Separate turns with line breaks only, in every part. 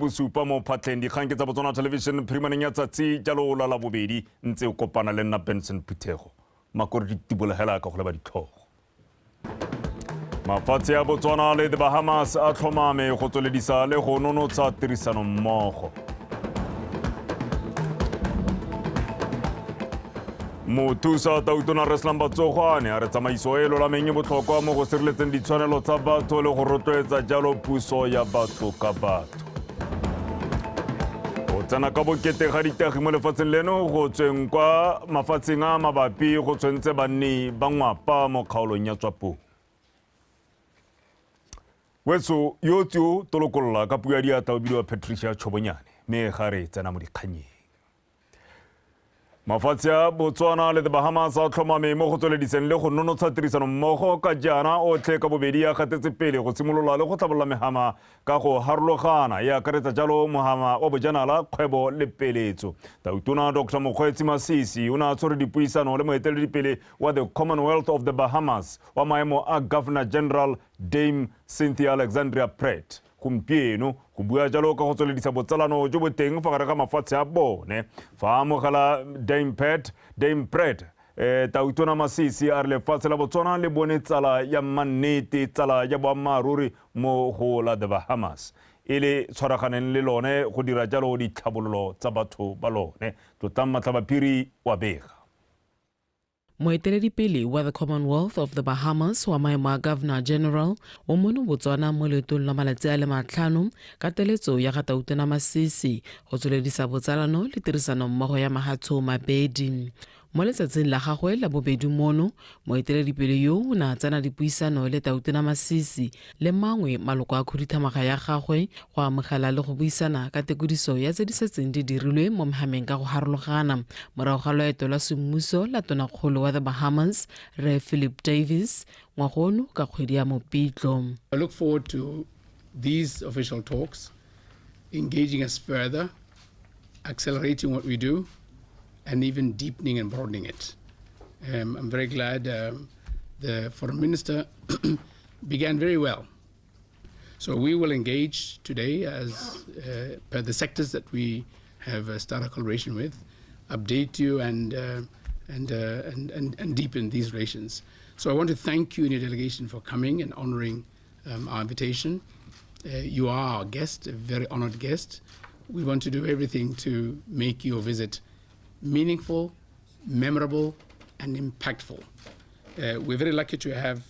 bosupa mo phatlheng. Dikgang ke tsa Botswana Television phirimaneng ya tsatsi jalo la Labobedi ntse o kopana le nna Benson Phuthego. Makore di tibologela ka go leba ditlhogo. Mafatshe a Botswana le the Bahamas a tlhomame go tsweledisa le go nonotsha tirisano mmogo. Mothusa Tautona Reslam Batsogwane a re tsamaiso e lolameng e botlhokwa mo go sireletseng ditshwanelo tsa batho le go rotloetsa jalo puso ya batho ka batho. Go tsena ka bokete ga ditagi mo lefatsheng leno go tsweng kwa mafatsheng a mabapi go tshwentse banni ba ngwapa mo kgaolong ya Tswapong. Wetso yo tsio tolokolola ka puo ya diatla o bidiwa Patricia Chobonyane mme ga re tsena mo dikganyeng. Mafatshe a Botswana le the Bahamas a tlhomame mo go tswelediseng le go nonotsha tirisano mmogo ka jaana otlhe ka bobedi a gatetse pele go simolola le go tlhabolola mehama ka go harologana e akaretsa jalo mohama wa bojanala, kgwebo le peeletso. Tautona Dr Mokgweetsi Masisi o ne a tshwere dipuisano le moeteledipele wa the Commonwealth of the Bahamas wa maemo a Governor General Dame Cynthia Alexandria Pratt gompieno go bua jalo ka go tsweledisa botsalano jo bo teng fa gare ga mafatshe a bone. Fa a amogela Dame Pat, Dame Pratt, Tautona Masisi a re lefatshe la Botswana le bone tsala ya mmannete, tsala ya boammaaruri mo go la the Bahamas e le tshwaraganeng le lone go dira jalo ditlhabololo tsa batho ba lone. Tlotlang Matlhabaphiri wa bega.
Moeteledipele wa the Commonwealth of the Bahamas wa maemo a Governor General o mono Botswana mo leetong la malatsi a le matlhano ka teletso ya ga Tautona Masisi go tsweledisa botsalano le tirisanommogo ya mahatsho mabedi. Mo letsatsing la gagwe la bobedi mono, moeteledipele yo o ne a tsena dipuisano le Tautona Masisi le mangwe maloko a khuduthamaga ya gagwe go amogela le go buisana ka tekodiso ya tse di setseng di dirilwe mo mehameng ka go harologana morago ga loeto lwa semmuso la tonakgolo wa the Bahamas Rre Philip Davis ngwagono ka kgwedi ya Mopitlo.
I look forward to these official talks engaging us further, accelerating what we do, and even deepening and broadening it. I'm very glad the foreign minister began very well. So we will engage today as per the sectors that we have started collaboration with, update you and deepen these relations. So I want to thank you and your delegation for coming and honoring our invitation. You are our guest, a very honored guest. We want to do everything to make your visit meaningful, memorable, and impactful. We're very lucky to have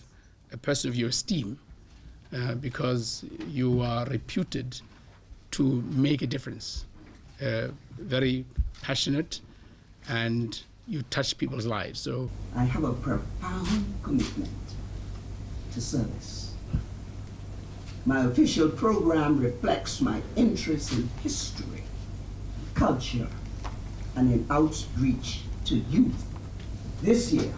a person of your esteem because you are reputed to make a difference. Very passionate, and you touch people's lives. So
I have a profound commitment to service. My official program reflects my interest in history, culture, and in outreach to youth. This year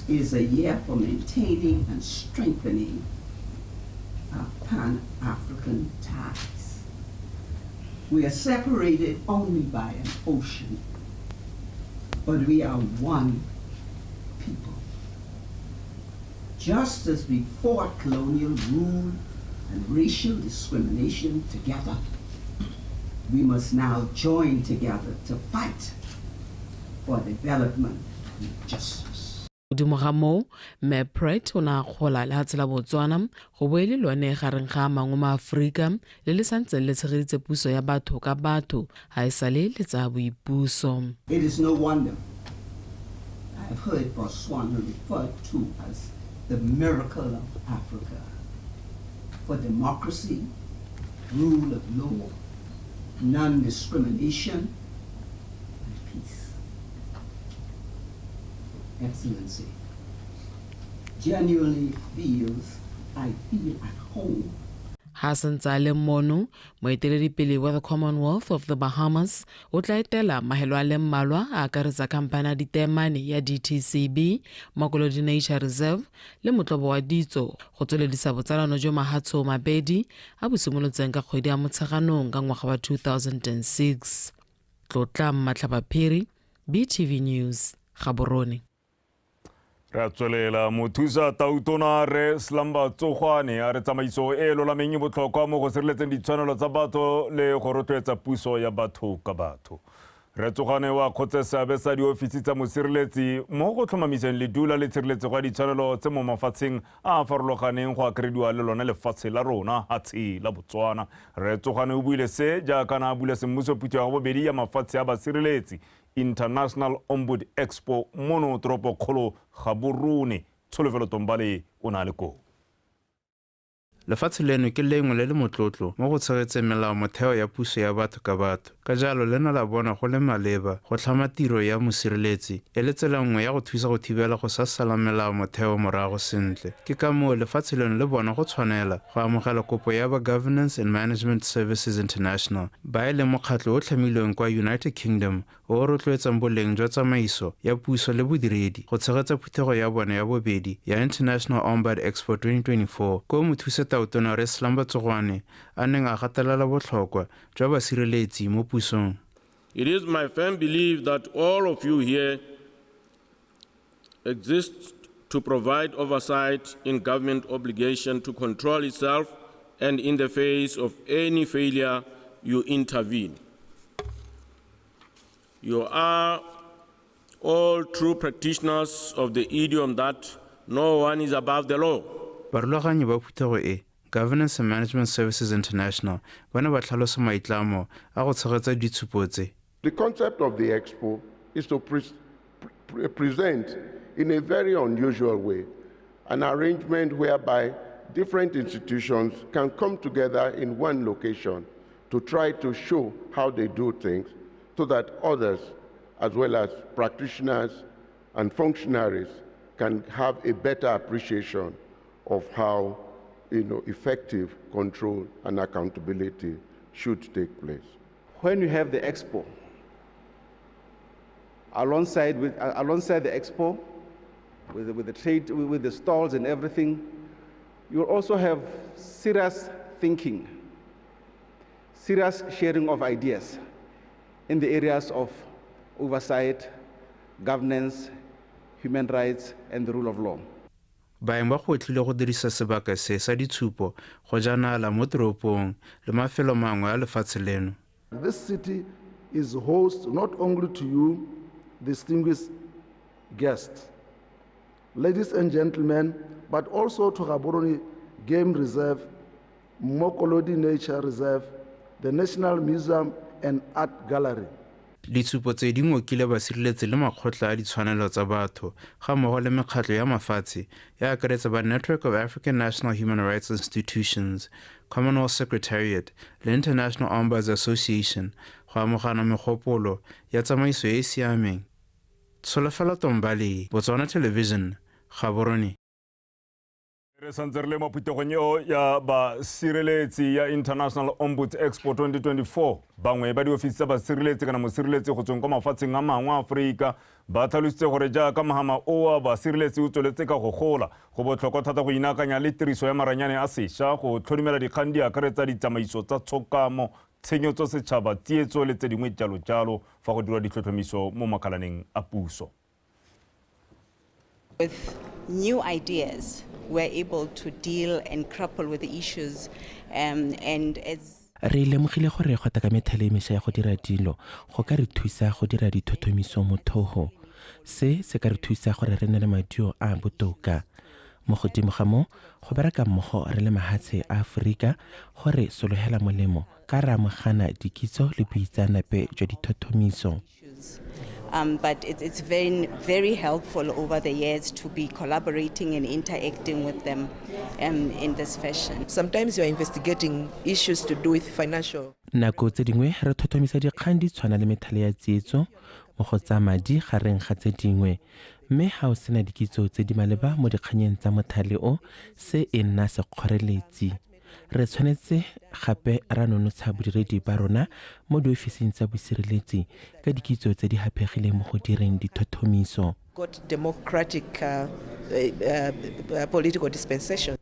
is a year for maintaining and strengthening our Pan-African ties. We are separated only by an ocean, but we are one people. Just as we fought colonial rule and racial discrimination together, we must now join together to fight for development and justice.
Godimo ga moo, Mme Pratt o ne a kgola lehatshe la Botswana go bo e le lone gareng ga a mangwe mo Aforika le le santseng le tshegeditse puso ya batho ka batho ga e sale le tsaya boipuso.
It is no wonder I have heard Botswana referred to as the miracle of Africa for democracy, rule of law, non-discrimination, and peace. Excellency, genuinely feels I feel at home.
Ha santse a le mono, moeteledipele wa the Commonwealth of the Bahamas o tla etela mahelo a le mmalwa a akaretsa khamphane ya diteemane ya DTCB, Makolodi Nature Reserve le motlobo wa ditso go tsweledisa botsalano jo mahatsho mabedi a bo simolotseng ka kgwedi ya Motsheganong ka ngwaga wa 2006. Tlotla Matlhabaphiri, BTV News, Gaborone.
Re a tswelela. Mothusa tautona re Slumber Tsogwane a re tsamaiso e e lolameng e botlhokwa mo go sireletseng ditshwanelo tsa batho le go rotloetsa puso ya batho ka batho. Re Tsogwane wa kgotse seabe sa diofisi tsa mosireletsi mo go tlhomamiseng ledula le tshireletsego ya ditshwanelo tse mo mafatsheng a a farologaneng, go akarediwa le lone lefatshe la rona hatshe la Botswana. Re Tsogwane o buile se jaaka na a bula semmuso phuthego ya bobedi ya mafatshe a basireletsi, International Ombud Expo, mono toropokgolo Gaborone. Tsholofelo Tombale o ne a le koo.
Lefatshe leno ke lengwe le le motlotlo mo go tshegetseng melaomotheo ya puso ya batho ka batho. Ka jalo le ne la bona go le maleba go tlhama tiro ya mosireletsi e le tsela nngwe ya go thusa go thibela go sa sala melaomotheo morago sentle. Ke ka moo lefatshe leno le bona go tshwanela go amogela kopo ya ba Governance and Management Services International, ba e leng mokgatlho o tlhamilweng kwa United Kingdom o o rotloetsang boleng jwa tsamaiso ya puso le bodiredi, go tshegetsa phuthego ya bone ya bobedi ya International Ombud Expo 2024, koo mothusa tautona Rre Slumber Tsogwane a neng a gatelela botlhokwa jwa basireletsi mo pusong.
It is my firm belief that all of you here exist to provide oversight in government obligation to control itself, and in the face of any failure, you intervene. You are all true practitioners of the idiom that no one is above the law.
Barulaganyi ba phuthego e, Governance and Management Services International, ba ne ba tlhalosa maitlamo a go tshegetsa ditshupo tse.
The concept of the expo is to present in a very unusual way an arrangement whereby different institutions can come together in one location to try to show how they do things, so that others, as well as practitioners and functionaries, can have a better appreciation of how effective control and accountability should take place.
When you have the expo, alongside the expo, with the trade, with the stalls and everything, you'll also have serious thinking, serious sharing of ideas in the areas of oversight, governance, human rights, and the rule of law.
Baeng ba gwetlhile go dirisa sebaka se sa ditshupo go ja nala mo toropong le mafelo mangwe a lefatshe leno.
This city is host not only to you, distinguished guests, ladies and gentlemen, but also to Gaborone Game Reserve, Mokolodi Nature Reserve, the National Museum and Art Gallery.
Ditshupo tse di ngokile basireletsi le makgotla a ditshwanelo tsa batho ga mmogo le mekgatlho ya mafatshe ya akaretsa ba Network of African National Human Rights Institutions, Commonwealth Secretariat le International Ombuds Association go amogana megopolo ya tsamaiso e e siameng. Tsholofelo Tombale, Botswana Television, Gaborone.
Re santse re le mo phuthegong eo ya basireletsi ya International Ombuds Expo 2024. Bangwe ba diofisi tsa basireletsi kana mosireletsi go tsweng kwa mafatsheng a mangwe a Aforika ba tlhalositse gore jaaka mohama o wa basireletsi o tsweletse ka go gola, go botlhokwa thata go inaakanya le tiriso ya maranyane a sešwa go tlhodumela dikgang di akaretsa ditsamaiso tsa tshokamo, tshenyetso setšhaba, tsietso le tse dingwe jalo-jalo fa go dirwa ditlhotlhomiso mo makalaneng a puso.
With new ideas, we're able to deal and grapple with the issues, and as
Re lemogile gore go tla ka methale e mešwa ya go dira dilo go ka re thusa go dira dithotomiso mothoho. Se se ka re thusa gore re nne le maduo a a botoka. Mo godimo ga moo, go bereka mmogo re le mahatshe a Aforika go re sologela molemo ka re amogana dikitso le boitseanape jwa dithotomiso.
But it's very, very helpful over the years to be collaborating and interacting with them in this fashion.
Sometimes you are investigating issues to do with financial.
Nako tse dingwe re thothomisa dikgang di tshwana le methale ya tsietso mo go tsa madi gareng ga tse dingwe, mme ha o sena dikitso tse di maleba mo dikganyeng tsa mothale o, se e nna sekgoreletsi. Re tshwanetse gape ra nonotsha bodiredi ba rona mo diofising tsa bosireletsi ka dikitso tse di haphegileng mo go direng dithotomiso.
Got democratic political dispensation.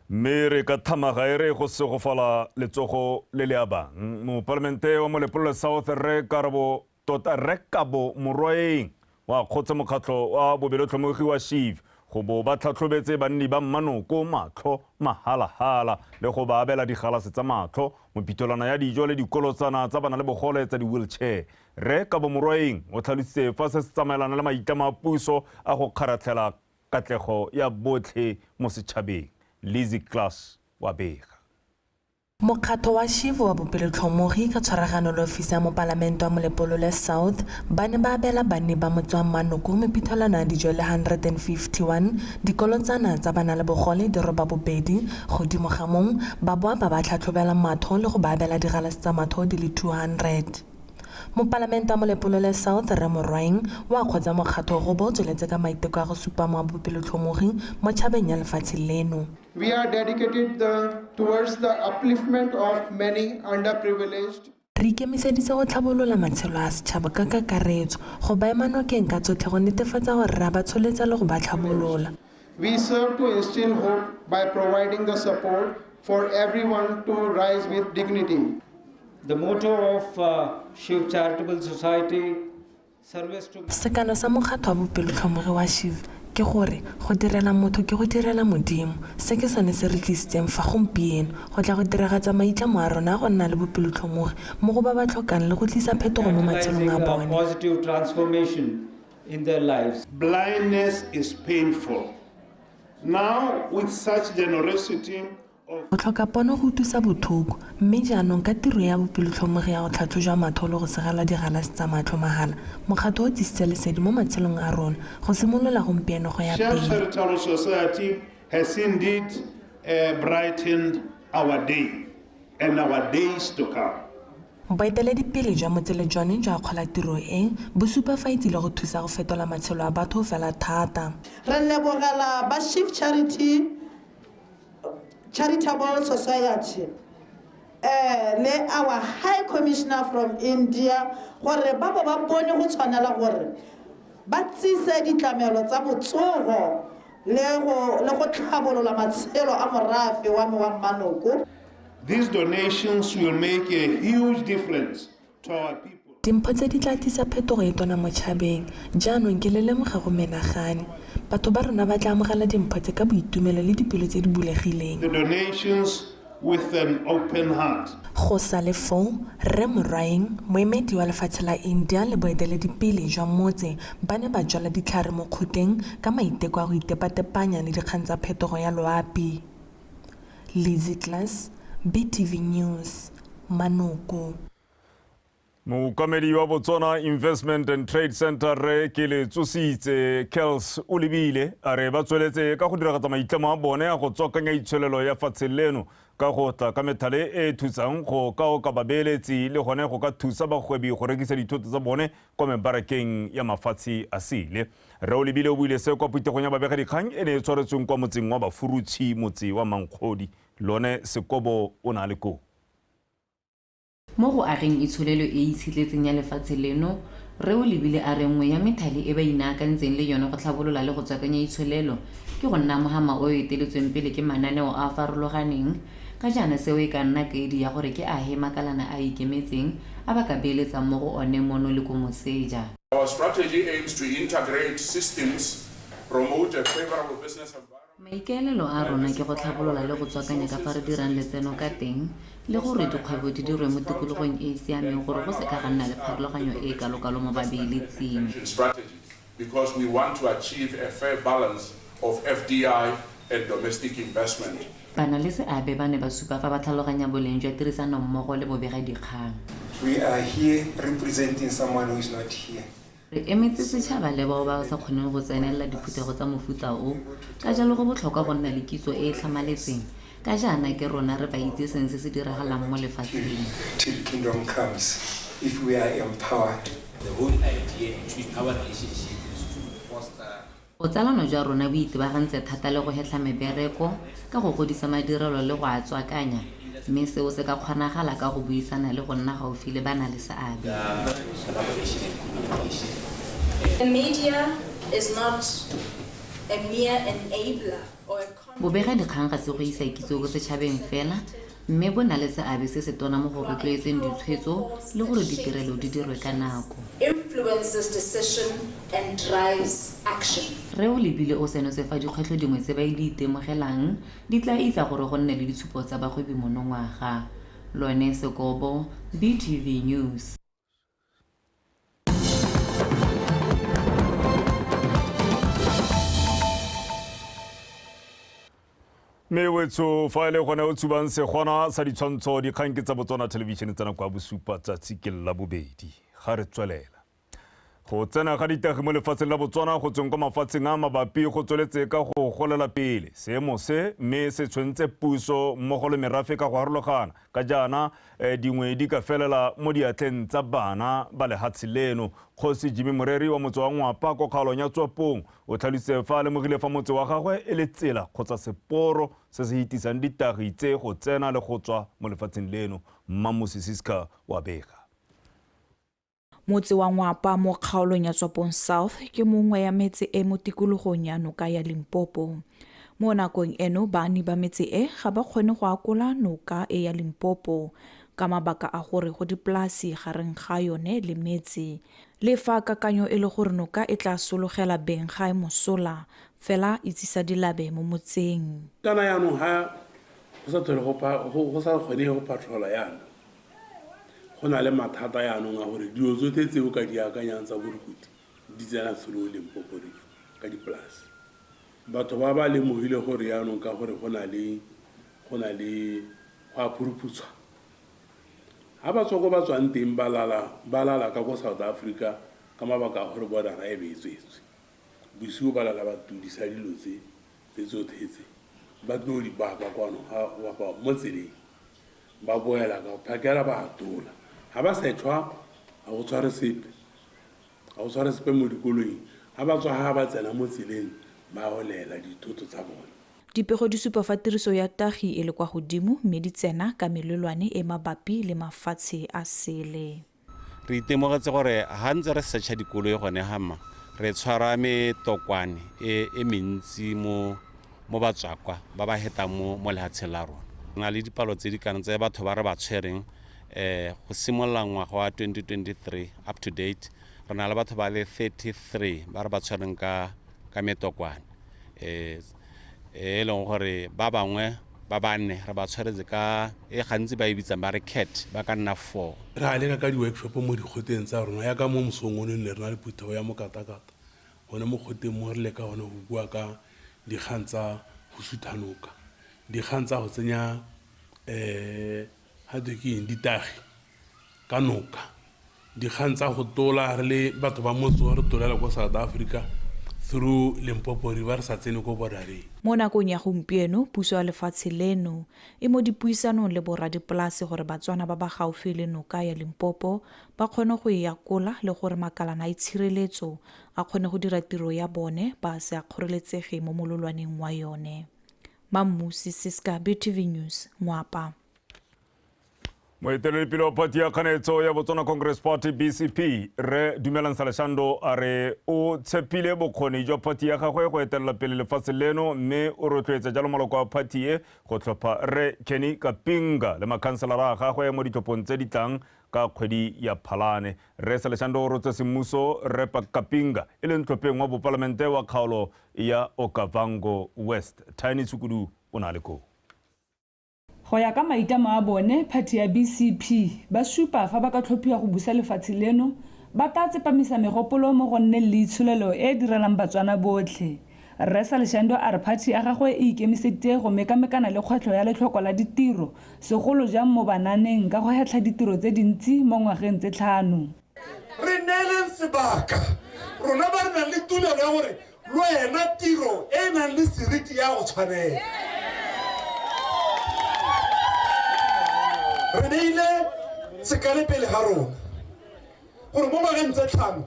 Mme re ka thamaga e re go segofala letsogo le le abang. Mopalamente wa Molepolole South Rre Karabo tota Rre Kabo Morwaeng Wa akgotse mokgatlho wa bobelotlhomogi wa Shiv go bo ba tlhatlhobetse banni ba Mmanoko matlho mahalahala le go ba abela digalase tsa matlho, mopitolwana ya dijo le dikolotsana tsa bana le bogole tsa di-wheelchair. Rre Kabo Morwaeng o tlhalositse fa se se tsamaelana le maitlamo a puso a go kgaratlhela katlego ya botlhe mo setšhabeng. Lizzy Class wa bega.
Mokgatho wa Shiv wa bopelotlhomogi ka tshwaragano le ofisi ya mopalamente wa Molepolole South ba ne ba abela banni ba motse wa Mmanoko meputhelwana ya dijo le 151 dikolotsana tsa bana le bogole di roba bobedi. Godimo ga mong ba boa ba ba tlhatlhobela matho le go ba abela digalase tsa matho di le 200. Mopalamente wa Molepolole South Rre Morwaeng wa akgotsa mokgatho go bo o tsweletse ka maiteko a go supa mo bopelotlhomogi mo tšhabeng ya lefatshe leno.
We are dedicated towards the upliftment of many underprivileged.
Re ikemiseditse go tlhabolola matshelo a setšhaba ka kakaretso, go ba ema nokeng ka tsotlhe go netefatsa gore re a ba tsholetsa le go ba tlhabolola.
We serve to instill hope by providing the support for everyone to rise with dignity.
The motto of Shiv Charitable Society, service to...
Sekano sa mokgatho wa bopelotlhomogi wa Shiv ke gore go direla motho ke go direla Modimo. Se ke sone se re tlisitseng fa gompieno go tla go diragatsa maitlamo a rona a go nna le bopelotlhomogi mo go ba ba tlhokang le go tlisa phetogo mo matshelong a bone.
Positive transformation in their lives.
Blindness is painful. Now with such generosity
Go tlhoka pono go utlwisa botlhoko, mme jaanong ka tiro ya bopelotlhomogi ya go tlhatlhojwa matlho le go segelwa digalase tsa matlho mahala, mokgatho o tlisitse lesedi mo matshelong a rona go simolola gompieno go ya
Shiv
pele.
Charitable Society has indeed brightened our day and our days to come.
Boeteledipele jwa motse le jone jwa akgola tiro e bo supa fa e tsile go thusa go fetola matshelo a batho fela thata.
Re lebogela ba Shiv Charitable Society le our High Commissioner from India gore ba bo ba bone go tshwanela gore ba tsise ditlamelo tsa botsogo le go tlhabolola matshelo a morafe wa me wa Mmanoko.
These donations will make a huge difference to our people.
Dimpho tse di tla tlisa phetogo e tona mo tšhabeng, jaanong ke le lemoga go menagane. Batho ba rona ba tla amogela dimpho tse ka boitumelo le dipelo tse di bulegileng.
The donations with an open heart.
Go sale foo, Rre Morwaeng, moemedi wa lefatshe la India le boeteledipele jwa motse ba ne ba jwala ditlhare mo kgoteng ka maiteko a go itepatepanya le dikgang tsa phetogo ya loapi. Lizzy Class, BTV News, Manoko.
Mookamedi wa Botswana Investment and Trade Center Rre Keletsositse Kels o lebile a re ba tsweletse ka go diragatsa maitlamo a bone a go tswakanya itsholelo ya fatshe leno ka go tla ka methale e e thusang go ka oka babeeletsi le gone go ka thusa bagwebi go rekisa dithoto tsa bone kwa mebarakeng ya mafatshe a sele. Rre o lebile o buile se kwa phuthegong ya babegadikgang e ne e tshwaretsweng kwa motseng wa Bafurutshi, motse wa Mankgodi. Lone Sekobo o na le koo.
Mo go ageng itsholelo e e itshetletseng ya lefatshe leno, Rre o lebile a re nngwe ya methale e ba inaakantseng le yone go tlhabolola le go tswakanya itsholelo ke go nna mohama o o eteletsweng pele ke mananeo a a farologaneng, ka jaana seo e ka nna kaedi ya gore ke ahe makalana a a ikemetseng a ba ka beeletsang mo go one mono le ko moseja.
Our strategy aims to integrate systems, promote a favorable business environment.
Maikaelelo a rona ke go tlhabolola le go tswakanya ka fa re dirang letseno ka teng le gore dikgwebo di dirwe mo tikologong e e siameng gore go se ka ga nna le pharologanyo e e kalokalo mo babeeletsing.
Because we want to achieve a fair balance of FDI and domestic investment.
Bana le seabe ba ne ba supa fa ba tlhaloganya boleng jwa tirisanommogo le bobegadikgang.
We are here representing someone who is not here.
Re emetse setšhaba le bao ba sa kgoneng go tsenelela diphuthego tsa mofuta o, ka jalo go botlhokwa go nna le kitso e e tlhamaletseng, ka jaana ke rona re ba itseseng se se diragalang mo lefatsheng.
Till kingdom comes, if we are empowered.
The whole idea between our relationship is to foster.
Botsalano jwa rona bo itebagantse thata le go hetlha mebereko ka go godisa madirelo le go a tswakanya, mme seo se ka kgonagala ka go buisana le go nna gaufi le bana le seabe.
The media is not a mere enabler or a
Bobegadikgang ga se go isa kitso ko setšhabeng fela, Mme bo na le seabe se se tona mo go rotloetseng ditshwetso le gore ditirelo di dirwe ka nako.
Influences decision and drives action.
Rre Olebile o senotse fa dikgwetlho dingwe tse ba di itemogelang di tla itsa gore go nne le ditshupo tsa bagwebi monongwaga. Lone Sekobo, BTV News.
Mme wetso fa e le gone o tshubang segwana sa ditshwantsho dikgang ke tsa Botswana Television tsa nako ya bosupa tsatsi ke la bobedi ga re tswelela. Go tsena ga ditagi mo lefatsheng la Botswana go tsweng kwa mafatsheng a mabapi go tsweletse ka go golela pele. Seemo se mme se tshwentse puso mmogo le merafe ka go harologana ka jaana dingwe di ka felela mo diatleng tsa bana ba lehatshe leno. Kgosi Jimmy Moreri wa motse wa Ngwapa ko kgaolong ya Tswapong o tlhalositse fa a lemogile fa motse wa gagwe e le tsela kgotsa seporo se se hitisang ditagi tse go tsena le go tswa mo lefatsheng leno. Mmamosi Siska wa bega.
Motse wa Ngwapa mo kgaolong ya Tswapong South ke mongwe ya metse e mo tikologong ya noka ya Limpopo. Mo nakong eno baani ba metse e ga ba kgone go akola noka e ya Limpopo ka mabaka a gore go dipolasi gareng ga yone le metse. Le fa kakanyo e le gore noka e tla sologela beng gae mosola, fela e tsisa dilabe mo motseng.
Kana yaanong ga go sa tlhole go sa kgonege go patrola yana. Go na le mathata yaanong a gore dilo tsotlhe tse o ka di akanyang tsa borukuti di tsena through Limpopo River ka dipolase. Batho ba ba lemogile gore yaanong ka gore go na le go a phuruphutswa. Ha ba tswa ko ba tswang teng ba lala ka ko South Africa ka mabaka a gore border e be e tswetswe. Bosigo ba lala ba tudisa dilo tse tsotlhe tse ba tlo di baka kwano mo tseleng ba boela ka phakela ba atola. Ha ba setšhwa ga go tshware sepe, ga go tshware sepe mo dikoloing. Ha ba tswa ha ba tsena mo tseleng ba olela dithoto tsa bone.
Dipego di supa fa tiriso ya tagi e le kwa godimo mme di tsena ka melelwane e mabapi le mafatshe a sele.
Re itemogetse gore ha ntse re searcha dikoloi gone hamma re tshwara metokwane e mentsi mo batswakwa ba ba hetang mo lehatsheng la rona. Re na le dipalo tse di kana tse batho ba re ba tshwereng go simolola ngwaga wa 2023 up to date re na le batho ba le 33 ba re ba tshwereng ka metokwane e leng gore ba bangwe ba banne re ba tshwaretse ka e gantsi ba e bitsang ba re cat ba ka nna 4.
Re a leka ka di-workshop mo dikgoteng tsa rona ya ka mo mosong ono ne re na le phuthego ya mokatakata gone mo kgoteng mo re leka gone go bua ka dikgang tsa go sutha noka, dikgang tsa go tsenya ga twe ke eng ditagi ka noka, dikgang tsa go tola re le batho ba motse re tolela ko South Africa through Limpopo River re sa tsene ko bordereng.
Mo nakong ya gompieno puso ya lefatshe leno e mo dipuisanong le boradipolase gore Batswana ba ba gaufi le noka ya Limpopo ba kgone go e akola le gore makalana a itshireletso a kgone go dira tiro ya bone ba se a kgoreletsege mo mololwaneng wa yone. Mammusi Siska, BTV News, Ngwapa.
Moeteledipele wa party ya kganetso ya Botswana Congress Party BCP Rre Dumelang Saleshando a re o tshepile bokgoni jwa party ya gagwe go etelela pele lefatshe leno mme o rotloetsa jalo maloko a party e go tlhopha Rre Kenny Kapinga le makhanselara a gagwe mo ditlhophong tse di tlang ka kgwedi ya Phalane. Rre Saleshando o rotse semmuso Rre Kapinga e leng tlhopheng wa bopalamente wa kgaolo ya Okavango West. Tiny Tshukudu o na le koo.
Go ya ka maitlamo a bone, party ya BCP ba supa fa ba ka tlhophiwa go busa lefatshe leno ba tla tsepamisa megopolo mo go nneng le itsholelo e e direlang Batswana botlhe. Rre Saleshando a re party ya gagwe e ikemiseditse go mekamekana le kgwetlho ya letlhoko la ditiro, segolo jang mo bananeng ka go hetlha ditiro tse dintsi mo ngwageng tse 5.
Re neeleng sebaka rona ba re nang le tumelo ya gore le wena tiro e nang le seriti ya go tshwanela. Re beile sekale pele ga rona gore mo ngwageng tse 5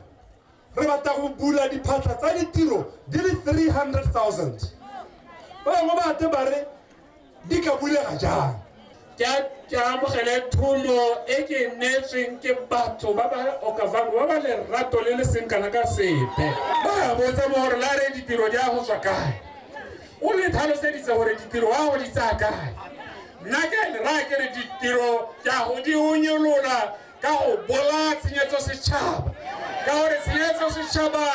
re batla go bula diphatlha tsa ditiro di le 300,000. Ba bangwe ba ate ba re di ka bulega jang.
Ke amogele thomo e ke neetsweng ke batho ba ba Okavango ba ba lerato le le seng kana ka sepe. Ba botsa mo gore la re ditiro di a go tswa kae. O le tlhaloseditse gore ditiro wa go di tsaya kae. Nna ke le raya ke re ditiro ke a go di unyolola ka go bolaya tshenyetso setšhaba, ka gore tshenyetso setšhaba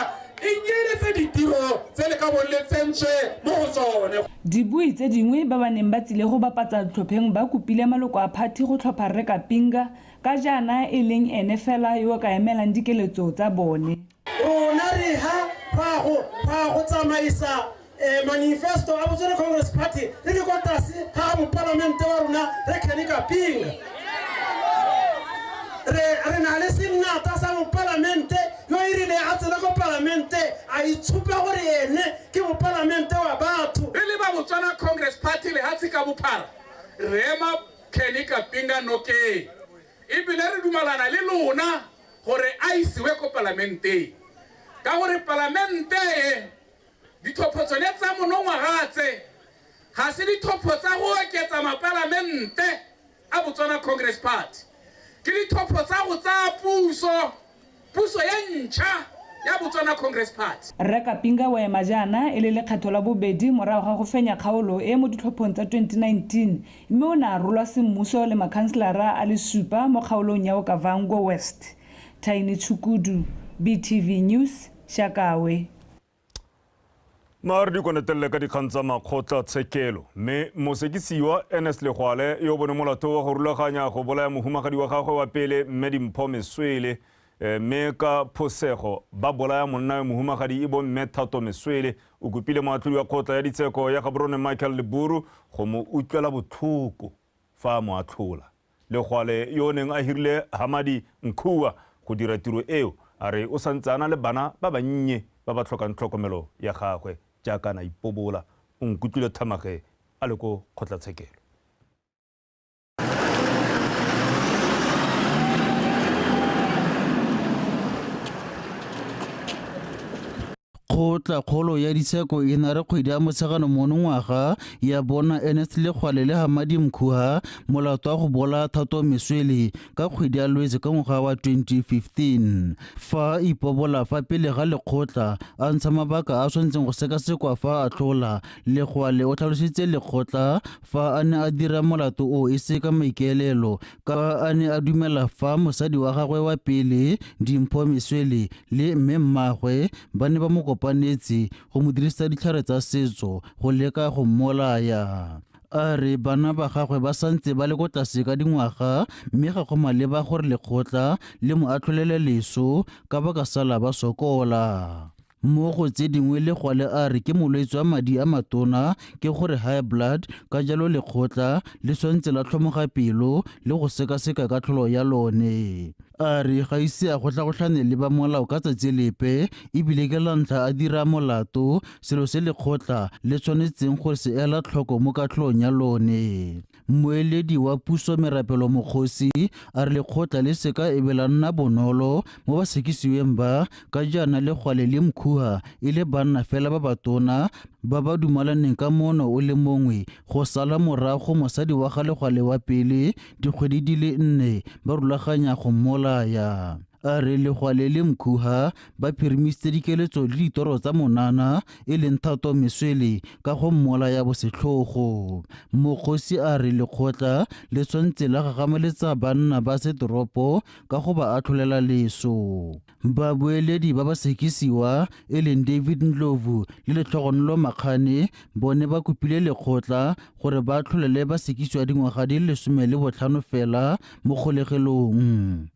e nyeletse ditiro tse le ka bong le tsentswe mo go tsone.
Dibui tse dingwe ba ba neng ba tsile go bapatsa tlhopheng ba kopile maloko a phathi go tlhopha Rre Kapinga ka jaana e leng ene fela yo a ka emelang dikeletso tsa bone.
Rona re ha go tsamaisa manifesto a Botswana Congress Party re le kwa tlase ga mopalamente wa rona re Kenny Kapinga. Re na le senata sa mopalamente yo e rile a tsena ko palamente a itshupa gore ene ke mopalamente wa batho.
Re le ba Botswana Congress Party lehatshe ka bophara re ema Kenny Kapinga nokeng, ebile re dumalana le lona gore a isiwe ko palamenteng, ka gore palamente e ditlhopho tsone tsa monongwaga tse ga se ditlhopho tsa go oketsa mapalamente a Botswana Congress Party, ke ditlhopho tsa go tsaya puso, puso e ntšha ya Botswana Congress Party.
Rre Kapinga o ema jaana e le lekgetho la bobedi morago ga go fenya kgaolo e mo ditlhophong tsa 2019, mme o ne a rolwa semmuso le makhanselara a le supa mo kgaolong ya Okavango West. Tiny Tshukudu, BTV News, Shakawe.
Mare di konetelele ka dikgang tsa makgotlatshekelo, mme mosekisiwa Ernest Legwale yo bone molato wa go rulaganya go bolaya mohumagadi wa gagwe wa pele mme Dimpho Meswele, mme ka phosego ba bolaya monna yo mohumagadi e bo mme Thato Meswele, o kopile moatlhodi wa kgotla ya ditsheko ya Gaborone Michael Leburu go mo utlwela botlhoko fa a mo atlhola. Legwale yo o neng a hirile Hamadi Nkhua go dira tiro eo a re o santse a na le bana ba bannye ba ba tlhokang tlhokomelo ya gagwe jaaka na ipobola. O nkutlwile Thamage a le ko kgotlatshekelo.
Kgotla-kgolo ya ditsheko e na re kgwedi ya Motsheganong monongwaga ya bona Ernest Legwale le Hamadi Mkhuha molato wa go bolaya Thato Meswele ka kgwedi ya Lwetse ka ngwaga wa 2015. Fa ipobola fa pele ga lekgotla a ntsha mabaka a tshwanetseng go sekasekwa fa a tlhola, Legwale o tlhalositse lekgotla fa a ne a dira molato o e se ka maikaelelo, ka a ne a dumela fa mosadi wa gagwe wa pele Dimpho Meswele le mme mmagwe ba ne ba mo kopanetse go mo dirisa ditlhare tsa setso go leka go mmolaya. A re bana ba gagwe ba santse ba le ko tlase ka dingwaga, mme ga go maleba gore lekgotla le mo atlholele leso ka ba ka sala ba sokola. Mo go tse dingwe Legwale a re ke molwetse wa madi a matona, ke gore high blood, ka jalo lekgotla le tshwanetse la tlhomoga pelo le go sekaseka katlholo ya lone. A re ga ise a gotlhagotlhane le ba molao ka tsatsi lepe, ebile ke la ntlha a dira molato, selo se lekgotla le tshwanetseng gore se ela tlhoko mo katlholong ya lone. Mmueledi wa puso Merapelo Mokgosi a re lekgotla le seka e be la nna bonolo mo basekisiweng ba, ka jaana Legwale le Mkhuha e le banna fela ba batona ba ba dumalaneng ka mono o le mongwe go sala morago mosadi wa ga Legwale wa pele dikgwedi di le 4 ba rulaganya go mmolaya. A re Legwale le Mkhuha ba phirimisitse dikeletso le ditoro tsa monana e leng Thato Meswele ka go mmolaya bosetlhogo. Mokgosi a re lekgotla le tshwanetse la gagamaletsa banna ba setoropo ka go ba atlholela leso. Babueledi ba ba sekisiwa e leng David Ndlovu le Letlhogonolo Makgane bone ba kopile lekgotla gore ba atlholele ba sekisiwa dingwaga di le 15 fela mo kgolegelong.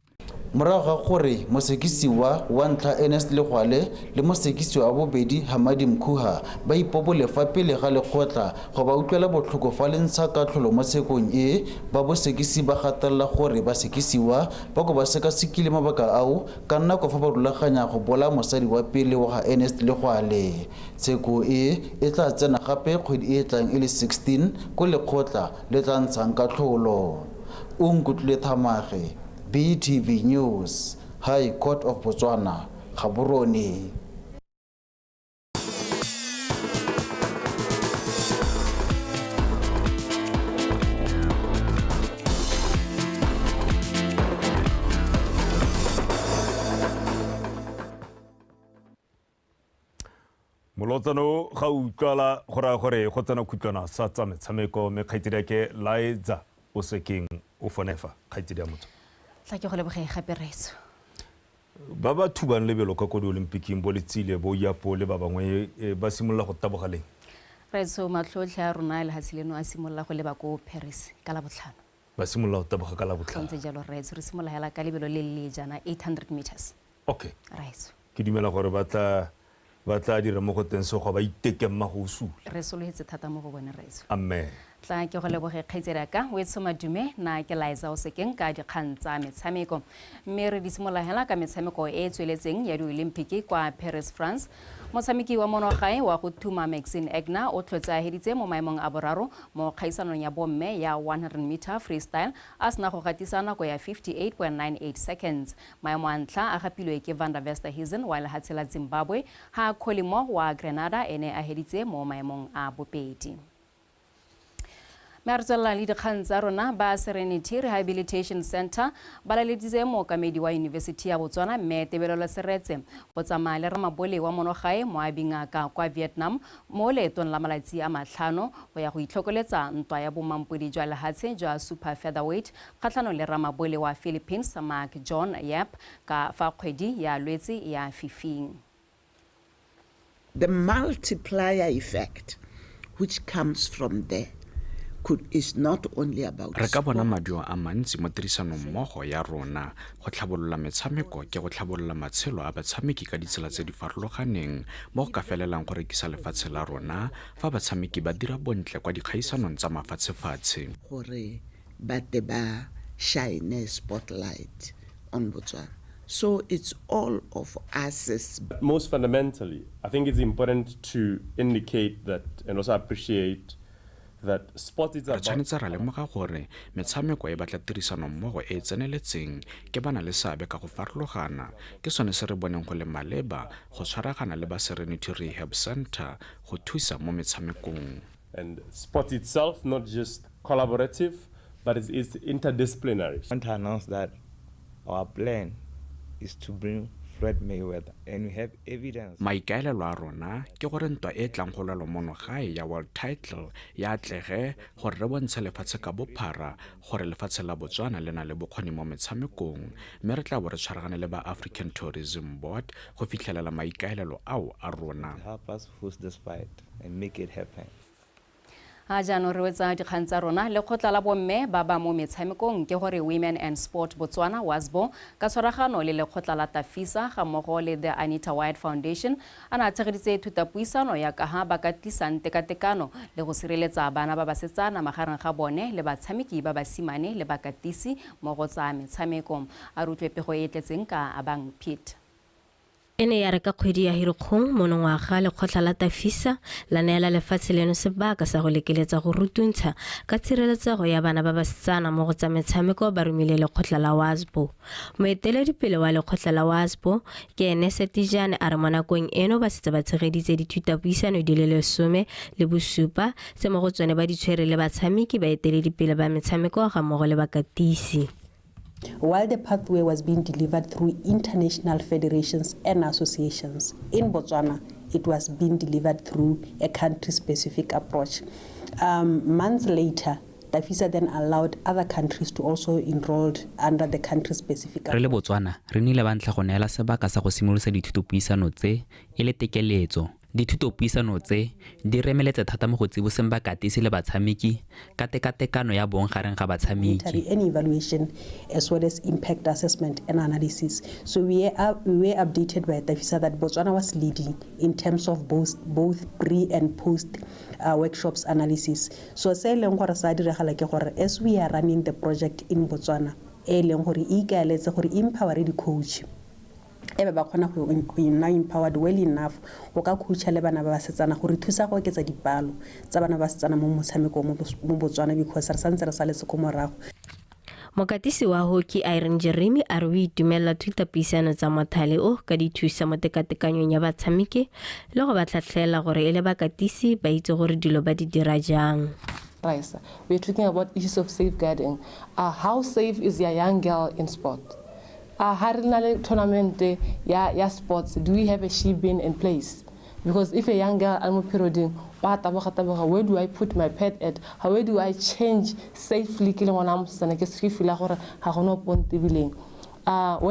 Morago ga gore mosekisiwa wa ntlha Ernest Legwale le mosekisiwa wa bobedi Hamadi Mkhuha ba ipobole fa pele ga lekgotla go ba utlwela botlhoko fa le ntsha katlholo mo tshekong e, ba bosekisi ba gatelela gore basekisiwa ba ko ba sekasekile mabaka ao ka nako fa ba rulaganya go bolaya mosadi wa pele wa ga Ernest Legwale. Tsheko e e tla tsena gape kgwedi e e tlang e le 16 ko lekgotla le tla ntshang katlholo. O nkutlwile Thamage, BTV News, High Court of Botswana, Gaborone.
Molotsano ga utlwala go raya gore go tsena khutlwana sa tsa metshameko mme kgaitsedi ya ke Laetsa o sekeng o fonefa kgaitsedi ya motho.
Tla ke go leboge gape Retso.
Ba ba thubang lebelo ka ko di-Olympic-ing bo Letsile bo Yapo le ba bangwe ba simolola go taboga leng?
Retso, matlhotlhe a rona lehatshe leno a simolola go leba ko Paris ka Labotlhano.
Ba simolola go taboga ka Labotlhano.
Go ntse jalo Retso, re simolola hela ka lebelo le le jaana 800 meters.
Okay.
Retso.
Ke dumela gore ba tla dira mo go teng sego ba iteke mma go usula.
Re sologetse thata mo go bone Retso.
Amen.
Tla ke go leboge kgaitsedi ya ka o etsho madume na ke Laetsa o sekeng ka dikgang tsa metshameko. Mme re di simolola hela ka metshameko e e tsweletseng ya di-Olympic kwa Paris, France. Motshameki wa monogae wa go thuma Maxine Egner o tlhotse a heditse mo maemong a boraro mo kgaisanong ya bomme ya 100 meter freestyle a sena go gatisa nako ya 58.98 seconds. Maemo a ntlha a gapilwe ke Van der Westhuizen wa lehatshe la Zimbabwe ha Colimo wa Grenada ene a heditse mo maemong a bobedi. Mme re tswelela le dikgang tsa rona ba Serenity Rehabilitation Center ba laleditse mookamedi wa Yunibesithi ya Botswana mme Tebelelo Seretse go tsamaya le ramabole wa monogae moabingaka kwa Vietnam mo leetong la malatsi a 5 go ya go itlhokoletsa ntwa ya bomampodi jwa lehatshe jwa super featherweight kgatlhanong le ramabole wa Philippines Mark John Yap ka fa kgwedi ya Lwetse ya fifing.
The multiplier effect which comes from there is not only about
re ka bona maduo a mantsi mo tirisanong mmogo ya rona go tlhabolola metshameko ke go tlhabolola matshelo a batshameki ka ditsela tse di farologaneng mo go ka felelang go rekisa lefatshe la rona fa batshameki ba dira bontle kwa dikgaisanong tsa mafatshefatshe
gore ba te ba shine spotlight on Botswana. So it's all of us.
Most fundamentally, I think it's important to indicate that and also appreciate that sport is
re
about
tshwanetse ra lemoga gore metshameko e batla tirisano mmogo e e tseneletseng ke bana le seabe ka go farologana ke sone se re boneng go le maleba go tshwaragana le ba Serenity Rehab Center go thusa mo metshamekong.
And sport itself not just collaborative but it's interdisciplinary.
I want to announce that our plan is to bring Floyd Mayweather and we have evidence.
Maikaelelo a rona ke gore ntwa e tlang go lwelwa mono gae ya world title ya atlege gore re bontshe lefatshe ka bophara gore lefatshe la Botswana le na le bokgoni mo metshamekong mme re tla bo re tshwaragane le ba African Tourism Board go fitlhelela maikaelelo ao a rona.
Help us host this fight and make it happen.
A jaanong re wetsa dikgang tsa rona lekgotla la bomme ba ba mo metshamekong ke gore Women and Sport Botswana WASBO ka tshwaragano le lekgotla la Tafisa ga mmogo le the Anita White Foundation a na tshegeditse thutapuisano ya ka ha ba ka tlisang tekatekano le go sireletsa bana ba basetsana magareng ga bone le batshameki ba basimane le bakatisi mo go tsa metshameko. A re utlwe pego e e tletseng ka Abang Piet.
E ne ya re ka kgwedi ya Hirikgong monongwaga lekgotla la Tafisa la neela lefatshe leno sebaka sa go lekeletsa go rutuntsha ka tshireletsego ya bana ba basetsana mo go tsa metshameko ba romile lekgotla la WASBO. Moeteledipele wa lekgotla la WASBO ke ene Setijane a re mo nakong eno ba setse ba tshegeditse dithutapuisano di le 17 tse mo go tsone ba di tshwere le batshameki baeteledipele ba metshameko ga mmogo le bakatisi.
While the pathway was being delivered through international federations and associations, in Botswana, it was being delivered through a country-specific approach. Months later, Tafisa then allowed other countries to also enroll under the country-specific
approach. Re le Botswana, re nnile ba ntlha go neela sebaka sa go simolodisa dithutopuisano tse e le tekeletso. Dithutopuisano tse di remeletse thata mo go tsiboseng bakatisi le batshameki ka tekatekano ya bong gareng ga batshameki.
Any evaluation as well as impact assessment and analysis. So we were updated by Tafisa that Botswana was leading in terms of both pre and post workshops analysis. So se leng gore sa diragala ke gore as we are running the project in Botswana, e leng gore e ikaeletse gore empower di-coach e ba kgona go nna empowered well enough go ka coacha le bana ba basetsana gore thusa go oketsa dipalo tsa bana ba basetsana mo motshamekong mo Botswana because re santse re saletse ko morago.
Mokatisi wa hockey Irene Jeremy a re o itumelela thutapuisano tsa mothale o ka di thusa mo tekatekanyong ya batshameki le go ba tlhatlhela gore e le bakatisi ba itse gore dilo ba di dira jang.
We're talking about issues of safeguarding. How safe is your young girl in sport? Ha re na le tournament ya sports, do we have a she bin in place? Because if a young girl I'm perioding, where do I put my pad at? How do I change safely? When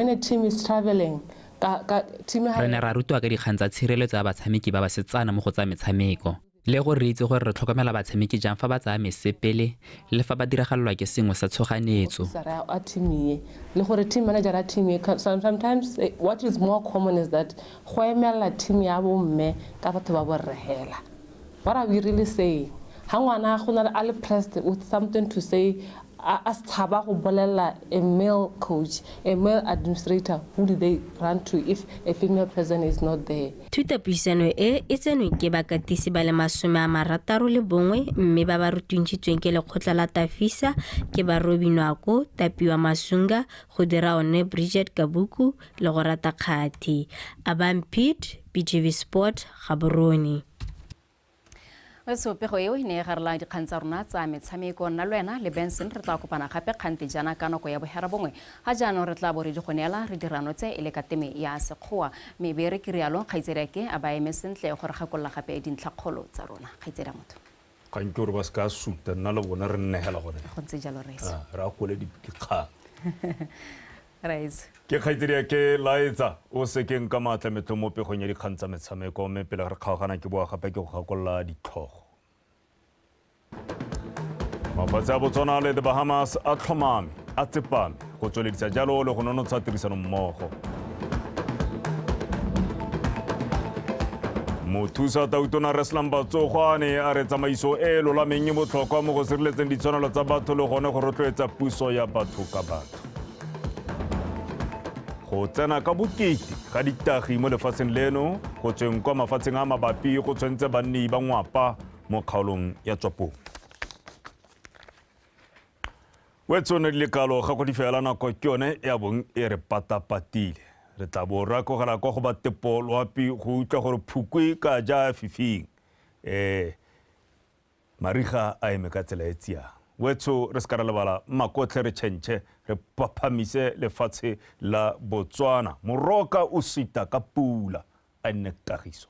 a team is traveling,
Re ne ra rutiwa ka dikgang tsa tshireletso ya batshameki ba basetsana mo go tsa metshameko le gore re itse gore re tlhokomela batshameki jang fa ba tsaya mesepele le fa ba diragalelwa ke sengwe sa tshoganyetso.
Le gore team manager a team, sometimes what is more common is that go emela team ya bomme ka batho ba borre hela. What are we really saying? Ha ngwana go na le a le pressed with something to say, a tshaba go bolela a male coach, a male administrator, who do they run to if a female person is not there?
Thutapuisano e e tsenweng ke bakatisi ba le 61 mme ba ba rutuntshitsweng ke lekgotla la Tafisa ke ba Robbie Nwako, Tapiwa Masunga, go dira one Bridget Kabuku le go rata Kgathi. Abang Pete, BTV Sport, Gaborone.
So pego eo e ne e garela dikgang tsa rona tsa metshameko. Nna le wena le Benson re tla kopana gape kgante jaana ka nako ya 9:30. Ga jaanong re tla bo re di go neela re dirano tse e le ka teme ya Sekgowa, mme be re ke rialo kgaitsedi a ba eme sentle gore gakolola gape dintlhakgolo tsa rona. Kgaitsedi a motho
kgang ke gore ba se ka suta, nna le bona re nnegela gone
go ntse jalo reso
re akole dikgang.
Reso
ke kgaitsedi ke laetsa o sekeng ka maatla metlo mo pegong ya dikgang tsa metshameko, mme pele re kgaogana ke boa gape ke go gakolola ditlhogo. Mafatshe a Botswana le the Bahamas a tlhomame a tsepame go tsweledisa jalo le go nonotsha tirisanommogo. Mothusa Tautona Reslam Batsogwane a re tsamaiso e lolameng e botlhokwa mo go sireletseng ditshwanelo tsa batho le gone go rotloetsa puso ya batho ka batho. Go tsena ka bokete ga ditagi mo lefatsheng leno go tsweng kwa mafatsheng a mabapi go tshwentse banni ba Ngwapa mo kgaolong ya Tswapong. Wetsone le kalo ga go di fela nako ke yone ya bong e re patapatile. Re tla bo ra kogela kwa go ba Tepo Loapi go utlwa gore phukwe ka ja fifing. Mariga a eme ka tsela e tsiang. Wetso re se ka ra lebala makotlhe re tšhentšhe re phaphamise lefatshe la Botswana. Moroka o sita ka pula a nne kagiso.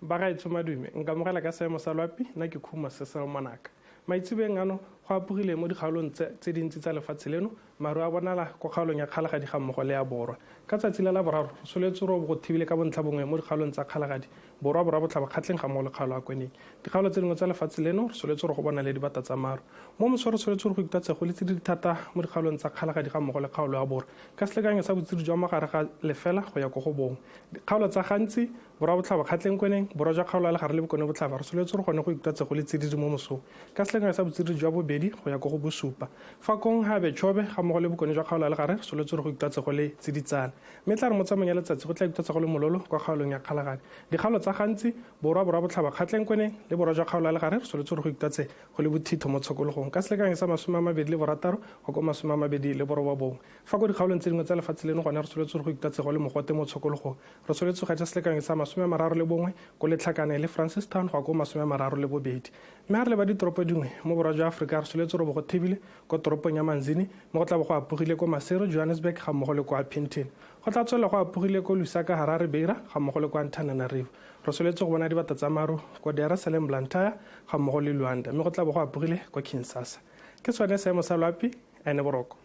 Ba gaetsho madume, nka amogela ka seemo sa loapi, nna ke Khuma Cecil Monaka. Maitsebeng ano go apogile mo dikgaolong tse dintsi tsa lefatshe leno, maru a bonala ko kgaolong ya Kgalagadi ga mmogo le ya Borwa. Ka tsatsi la Laboraro, go soletswe robo go thibile ka bontlha bongwe mo dikgaolong tsa Kgalagadi, Borwa, Borwa Botlhaba, Kgatleng ga mmogo le kgaolo ya Kweneng. Dikgaolo tse dingwe tsa lefatshe leno re soletswe go bona le dibata tsa maru. Mo moso re soletswe go ikutlwa go le tsididi thata mo dikgaolong tsa Kgalagadi ga mmogo le kgaolo ya Borwa, ka selekanyo sa botsididi jwa mogare ga 0 go ya ko go 1. Dikgaolo tsa Gantsi, Borwa Botlhaba, Kgatleng, Kweneng, Borwa jwa kgaolo ya Legare le Bokone Botlhaba re soletswe go gone go ikutlwa go le tsididi mo mosong, ka selekanyo sa botsididi jwa 2 go ya ko go 7. Fa kong Habe Chobe ga mmogo le Bokone jwa kgaolo ya Legare re soletswe go ikutlwa go le tsiditsana. Mme tla re mo tsamaong ya letsatsi go tla ikutlwa go le mololo kwa kgaolong ya Kgalagadi. Dikgaolo tsa Gantsi, Borwa, Borwa Botlhaba, Kgatleng, Kweneng le Borwa jwa kgaolo ya Legare re soletswe go ikutlwa go le bothitho mo tshokologong, ka selekanyo sa 26 go ko 29. Fa ko dikgaolong tse dingwe tsa lefatshe leno gone re soletswe go ikutlwa go le mogote mo tshokologong, re soletswe ga selekanyo sa 31 ko Letlhakane le Francistown go ko 32. Mme ha re leba ditoropo dingwe mo Borwa jwa Aforika re soletswe robo go thibile ko toropong ya Manzini, mo go tla bo go apogile ko Maseru, Johannesburg ga mmogo le kwa Pinton. Go tla tswelela go apogile ko Lusaka, Harare, Beira ga mmogo le kwa Antananarivo. Re soletswe go bona dibata tsa maru ko Dar es Salaam, Blantyre ga mmogo le Luanda, mme go tla bo go apogile ko Kinshasa. Ke sone seemo sa loapi, ene boroko.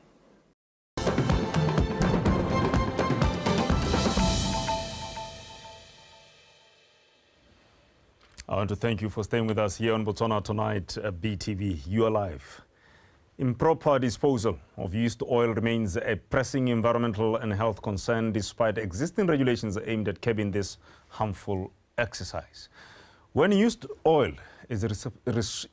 I want to thank you for staying with us here on Botswana Tonight, BTV. You are live. Improper disposal of used oil remains a pressing environmental and health concern despite existing regulations aimed at curbing this harmful exercise. When used oil is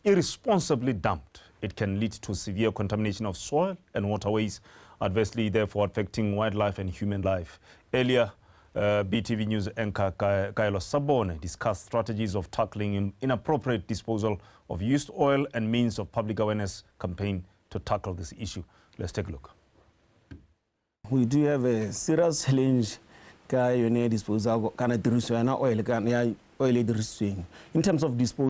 irresponsibly dumped, it can lead to severe contamination of soil and waterways, adversely therefore affecting wildlife and human life. Earlier, BTV News anchor Kaelo Sabone discussed strategies of tackling inappropriate disposal of used oil and means of public awareness campaign to tackle this issue. Let's take a look.
We do have a serious challenge Ka yone disposal kana tiriso yana oil, kana ya oil e dirisitsweng in terms of disposal.